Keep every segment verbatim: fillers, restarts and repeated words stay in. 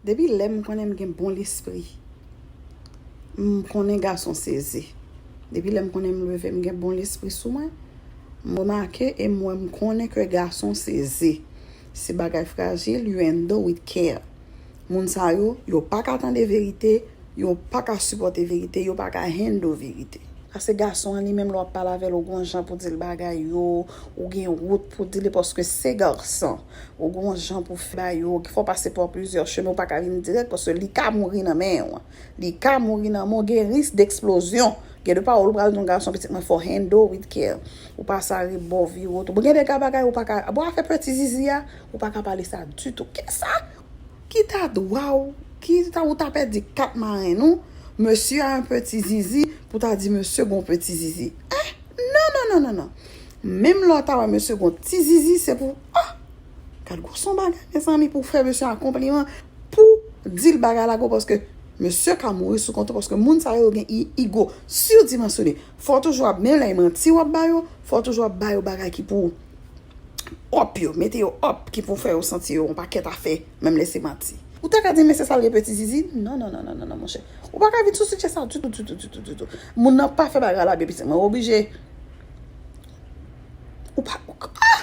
Depi lè m konnen m gen bon lespri, m konnen gason se ze. Depi lè m konnen m leve, m gen bon lespri sou mwen, m remake e m wè m konnen ke gason se ze. Se bagay frajil, you handle with care. Moun sa yo, yo pa ka tande verite, yo pa ka sipòte verite, yo pa ka handle verite. Sa se gason an li menm, lè w ap pale avè l, ou gon jan pou di l bagay yo, ou gen wout pou di li, paske se gason. Ou gon jan pou fè bagay yo, fò w pase pa plizyè chemen, ou pa ka vin dirèk, paske li ka mouri nan men w. Li ka mouri nan men w, gen risk d'eksplozyon. Gen de pawòl ou pral di yon gason, pitit mwen, fò handle with care. Ou pase a rebò, vire w tou. Bon, gen de ka bagay ou pa ka, bon, afè peti zizi a, ou pa ka pale sa ditou. Kisa? Ki ta dwa w, ki ta ou ta pèdi kat marenn ou, mesye a yon peti zizi, pou ta di mesye gon peti zizi. Eh, non, non, non, non, non. Menm lè w ta wè mesye gon ti zizi, se pou, ah, gad gwo son bagay, mezanmi, pou fè mesye a konpliman, pou di l bagay la gwo, paske mesye ka mouri sou kont ou, paske moun sa yo gen i- ego sidimansyone. Fò w toujou ap, menm lè e manti w ap ba yo, fò w toujou ap ba yo bagay ki pou up yo, mete yo up, ki pou fè yo santi yo yon pakèt afè, menm lè se manti. Ou ta ka di, men se sa l gen peti zizi? Non, non, non, non, non, non, monchè. Ou pa ka vin sou sijè sa ditou, ditou, ditou, ditou. Moun nan pa fè bagay la byen, pitit mwen, oblije. Ou pa, ou, ah!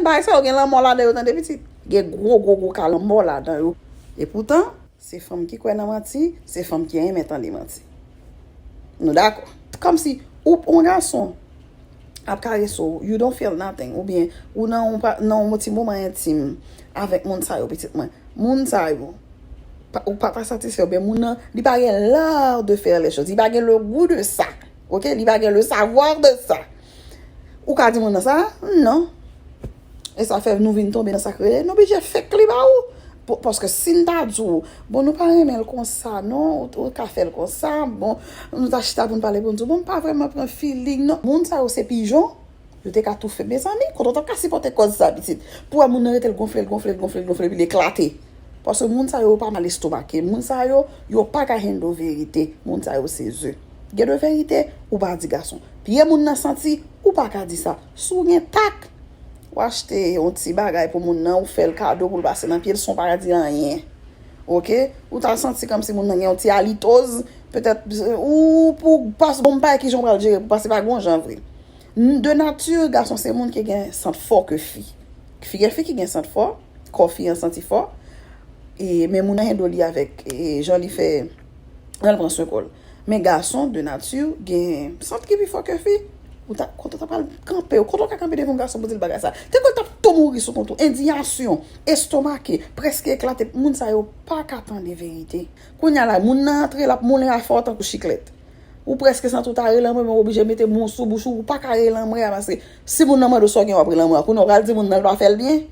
Bagay sa yo gen lanmò ladan yo, tande, pitit. Gen gwo, gwo, gwo ka lanmò ladan yo. E poutan, se fanm ki kwè nan manti, se fanm ki renmen tande manti. Nou dakò? Kòmsi, ou, yon gason ap karese w, you don't feel nothing, oubyen ou nan yon pa- nan yon ti moman entim avèk moun sa yo, pitit mwen. Moun sa yo, pa- ou pa ta satisfè, oubyen moun nan, li pa gen l'art de faire les choses, li pa gen le goût de ça, ok? Li pa gen le savoir de ça. Ou ka di moun nan sa? Non. E sa fè nou vin tonbe nan sa k rele, nou oblije fake li ba ou. Pou- Paske si n ta di w, bon, nou pa renmen l konsa, non, ou, ou ka fè l konsa, bon, nou ta chita pou n pale, pou n di w, bon, m pa vrèman pran feeling, non. Moun sa yo se pijon, yo te ka toufe, mezanmi, kote w t ap ka sipòte kòz sa, pitit? Pou wè moun nan rete l gonfle, l gonfle, l gonfle, l gonfle, epi l eklate. Paske moun sa yo, yo pa mal estomake. Moun sa yo, yo pa ka handle verite. Moun sa yo, se ze. Gen de verite, ou pa di gason. Pye moun nan santi, ou pa ka di sa. Si w gen tak, ou achte yon ti bagay pou moun nan, ou fè l kado pou l pase nan pye l san w pa di anyen. Ok? Ou ta santi kòmsi moun nan gen yon ti alitoz, petèt, ou pou pas bon bay kijan w pral jere, pou pase pa gon jan vre. De nati, gason se moun ki gen sant fò ke fi. Fi gen fi ki gen sant fò, kò fi an santi fò, e, men moun nan handle li avèk, e, jan li fè, jan l pran swen kò l. Men gason, de nati, gen sant ki pi fò ke fi. Ou ta, kote w ta pral kanpe, kote w ka kanpe devan yon gason pou di l bagay sa? Te kwè l t ap tou mouri sou kont ou. Endiyasyon, estomake, prèske eklate. Moun sa yo pa ka tande verite. Kounye a la, moun nan antre, l ap moulen afè w tankou chiklèt. Ou prèske santi w ta rele anmwe, men w oblije mete men w sou bouch ou, ou pa ka rele anmwe a, paske si moun nan mande w sa w gen, w ap rele anmwe a. Kounye a, w pral di moun nan l pa fè l byen.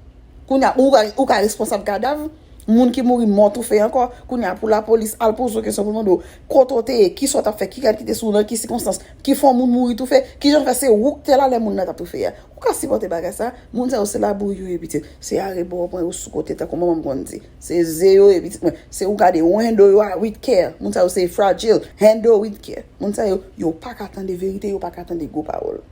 Kounye a, ou ka, ou ka responsab kadav moun ki mouri mò toufe ankò. Kounye a, pou lapolis al poze w kesyon, pou l mande w kote w te ye, kisa w t ap fè, ki rad ki te sou ou, nan ki sikonstans, ki fè yon moun mouri toufe, kijan fè se ou k te la lè moun nan t ap toufe a. Ou ka sipòte bagay sa? Moun sa yo se labou yo ye, pitit. Se arebò w pran yo sou kote, tankou manman m konn di. Se ze yo ye, pitit mwen. Se ou gade, ou handle yo a with care. Moun sa yo se fragile. Handle with care. Moun sa yo, yo pa ka tande verite, yo pa ka tande gwo pawòl.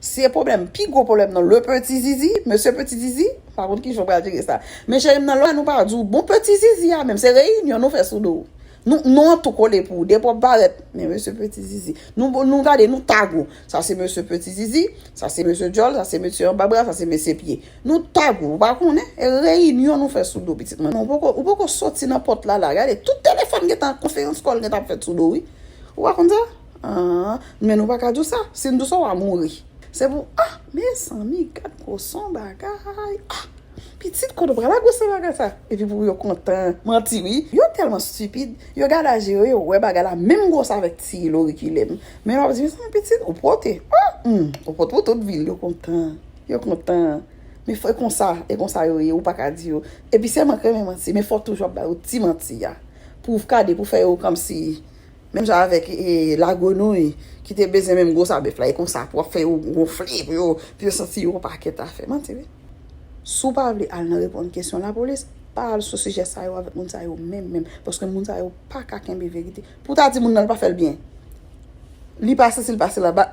Se pwoblèm, pi gwo pwoblèm nan le peti zizi, mesye peti zizi, pa konn kijan w pral jere sa. Men cheri m nan lò, nou pa di w bon peti zizi a menm, se reyinyon nou fè sou do w. Nou, nou an tou kole pou w, depi w ap parèt. Men mesye peti zizi. Nou, nou gade, nou tag ou. Sa se mesye peti zizi, sa se mesye djòl, sa se mesye anba bra, sa se mesye pye. Nou tag ou, ou pa konnen? E reyinyon nou fè sou do pitit mwen. Non, ou poko, ou poko soti nan pòt la la. Gade, tout telefòn gentan, konferans kòl gentan ap fèt sou do, wi. Ou pa konn sa? Ah, men nou pa ka di w sa. Si n di w sa, w a mouri. Se pou, ah, mezanmi, gad gwo son bagay. Ah, pitit, kote w pral ak gwo son bagay sa? Epi pou yo kontan. Manti, wi. Yo tèlman stipid. Yo gade a je yo, yo wè bagay la menm gwo sa avèk ti lorikilè m. Men lè w ap di, mezanmi, pitit, ou pote. Ah, hmm, ou pote pou tout vil, yo kontan. Yo kontan. Men fò, e konsa, e konsa yo ye, ou pa ka di yo. Epi sèlman k renmen manti, men fò toujou ap ba yo ti manti a. Pou gade, pou fè yo kòmsi, menm jan avèk, e, lagrenouy ki te bezwen menm gwo sa bèf la, e konsa, pou ap fè yo gonfle, pou yo, pou yo santi yo yon pakèt afè. Manti, wi. Si w pa vle al nan reponn kesyon lapolis, pa al sou sijè sa yo avèk moun sa yo menm, menm. Paske moun sa yo pa ka kenbe verite. Pou w ta di moun nan l pa fè l byen. Li pase, si l pase la, ba,